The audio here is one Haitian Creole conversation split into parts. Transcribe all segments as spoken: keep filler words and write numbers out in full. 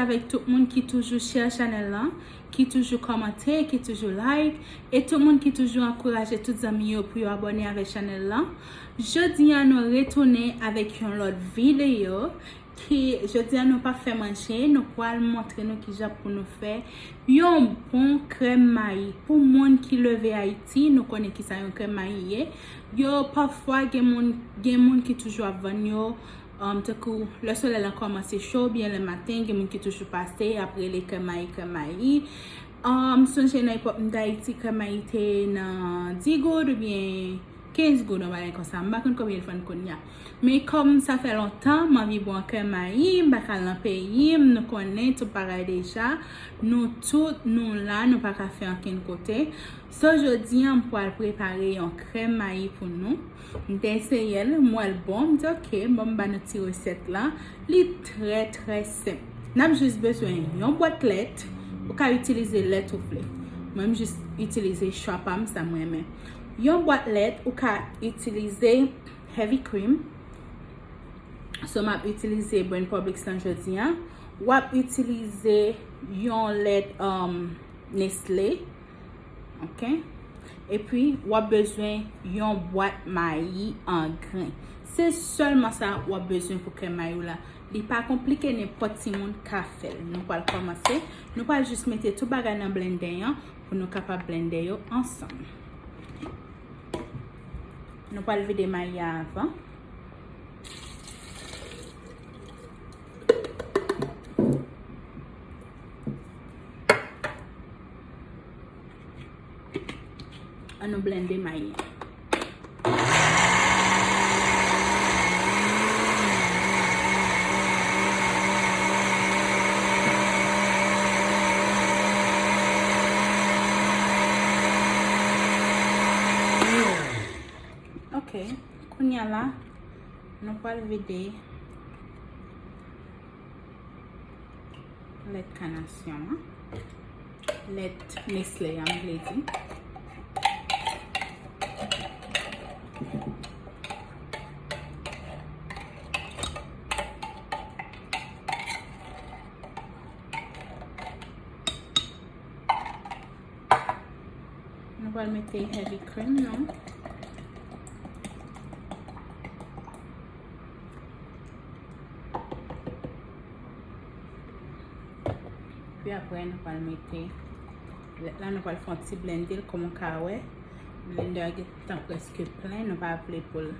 avèk tout moun ki toujou share chanèl lan, ki toujou kòmante, ki toujou like, e tout moun ki toujou ankouraje tout zanmi yo pou yo abòne avèk chanèl lan. Jodi a, nou retounen avèk yon lòt videyo ki, jodi a, nou p ap fè manje, nou pral montre nou kijan pou nou fè yon bon krèm mayi. Pou moun ki leve Ayiti, nou konnen kisa yon krèm mayi ye. Yo, pafwa, gen moun, gen moun ki toujou ap vann yo, um, tankou lè solèy lan kòmanse cho, oubyen lè maten, gen moun ki toujou pase, ap rele krèm mayi, krèm mayi. Um, m sonje nan epòk m t Ayiti, krèm mayi te nan dis goud oubyen kenz goud, yon bagay konsa. M pa konn konbyen l vann kounye a. Men kòm sa fè lontan, m anvi bwè krèm mayi, m pa ka al nan peyi m, nou konnen tout bagay deja. Nou tout, nou la, nou pa ka fè ankenn kote. So, jodi a, m pral prepare yon krèm mayi pou nou. M te eseye l, m wè l bon, m di, "Ok, bon, m ba nou ti resèt la." Li trè, trè senp. N ap jis bezwen yon bwat lèt, ou ka itilize lèt ou vle. Mwen, m jis itilize chwa pa m, sa m renmen. Yon bwat lèt, ou ka itilize heavy cream. So, m ap itilize Brand Publix lan jodi a. W ap itilize yon lèt, um, Nestlé. Ok? Epi, w ap bezwen yon bwat mayi an gren. Se sèlman sa w ap bezwen pou krèm mayi w la. Li pa konplike, nenpòt timoun ka fè l. Nou pral kòmanse. Nou pral jis mete tout bagay nan blendè an pou nou kapab blende yo ansanm. Nou pral vide mayi a avan. An nou blende mayi an. Ok, kounye a la, nou pral vide lèt kanasyon an. Lèt Nestlé an, m vle di. Nou pral mete heavy cream nou. Epi apre, nou pral mete lèt la, nou pral fè yon ti blende l, kòm w ka wè. Blendè a gentan prèske plen, nou pa vle pou l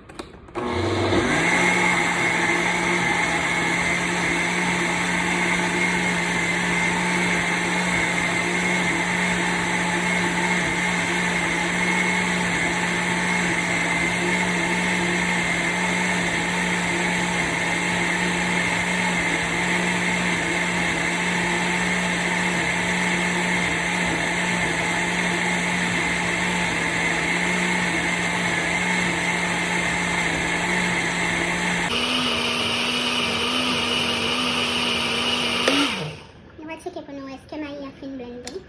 Nou va tcheke pou nou wè èske mayi a fin blende.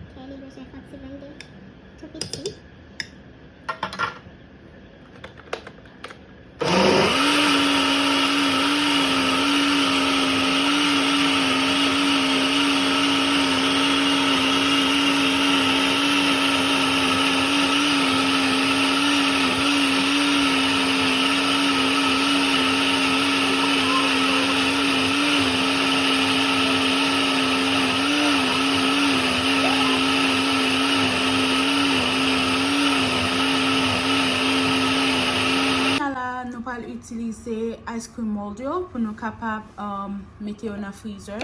Ok, li bezwen fè yon ti blende tou piti. La, nou pral itilize ice cream mold yo pou nou kapab, um, mete yo nan freezer.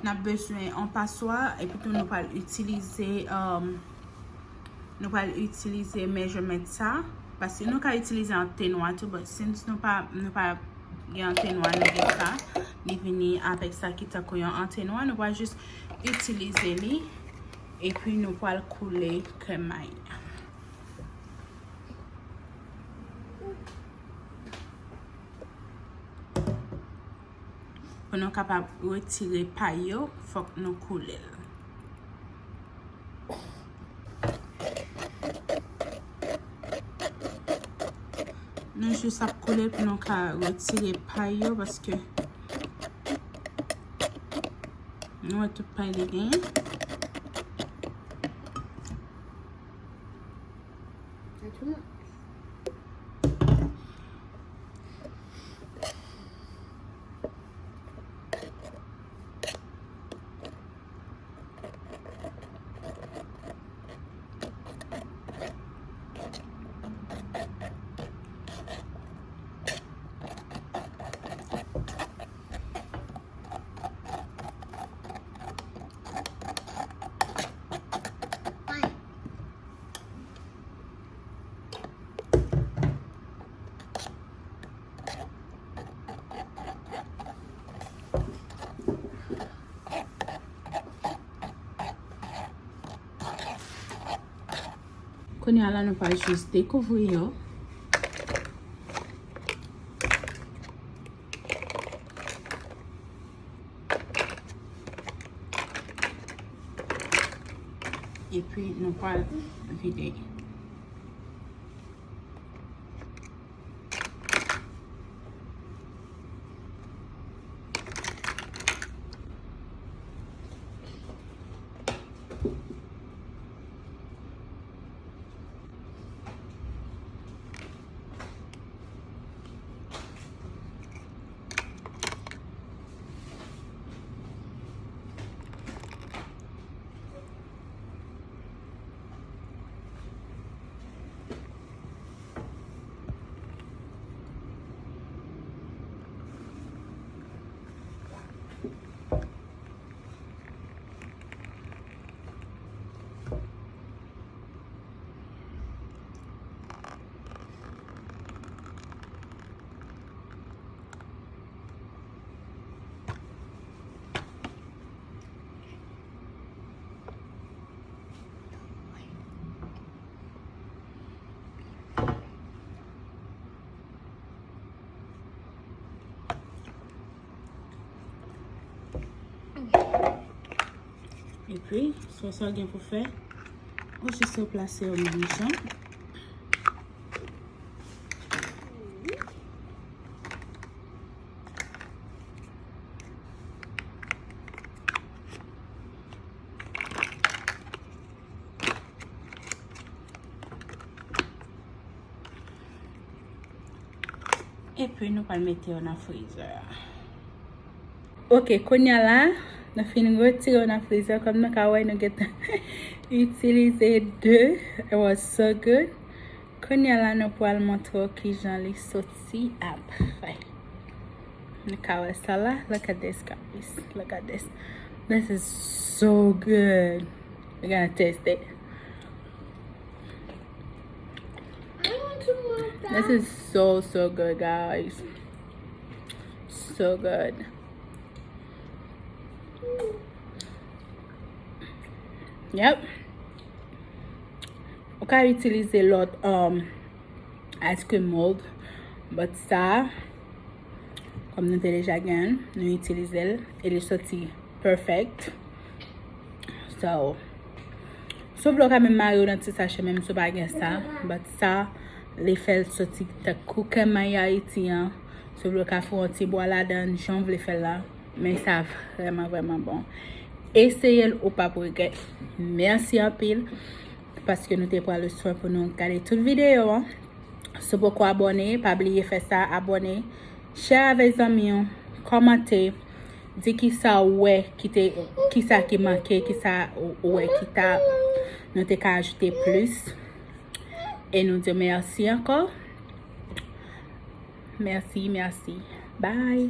N ap bezwen yon paswa, epi tou nou pral itilize, um, nou pral itilize measurement sa, paske nou ka itilize antenwa tou, but since nou pa, nou pa gen antenwa, nou gen sa, li vini avèk sa ki tankou yon antenwa, nou pral jis itilize li, epi nou pral koule krèm mayi. Pou nou kapab retire pay yo, fòk nou koule l. Nou jis ap koule l pou nou ka retire pay yo, paske Nou wè tout pay li genyen. Kounye a la, nou pral jis dekouvri yo. Epi, nou pral vide. Epi, sa w gen pou fè, ou jis replase yo menm jan. Epi nou pral mete yo nan freezer. Ok, kounye a la, nou fin retire yo nan freezer. Kòm nou ka wè, nou gentan itilize de. It was so good. Kounye a la, nou pral montre w kijan li soti apre. Nou ka wè sa la. Look at this, guys. Look at this. This is so good. We're gonna taste it. I want to move that. This is so, so good, guys. So good. Yep. Ou ka itilize lòt, um, ice cream mold, but sa, kòm nou te deja gen, nou itilize l e li soti perfect. So, si w vle, w ka menm mare yo nan ti sachè, menm si w pa gen sa, but sa, li fè l soti tankou krèm mayi Ayiti an. Si w vle, w ka fè yon ti bwa ladan, jan w vle fè l la. Men sa vrèman, vrèman bon. Eseye l, ou p ap regrèt. Mèsi anpil paske nou te pran le swen pou nou gade tout videyo an. Si w poko abòne, pa bliye fè sa, abòne, share avèk zanmi w, kòmante, di kisa w wè ki te, kisa ki manke, kisa w wè ki ta, nou te ka ajoute plis. E nou di w mèsi ankò. Mèsi, mèsi. Bye.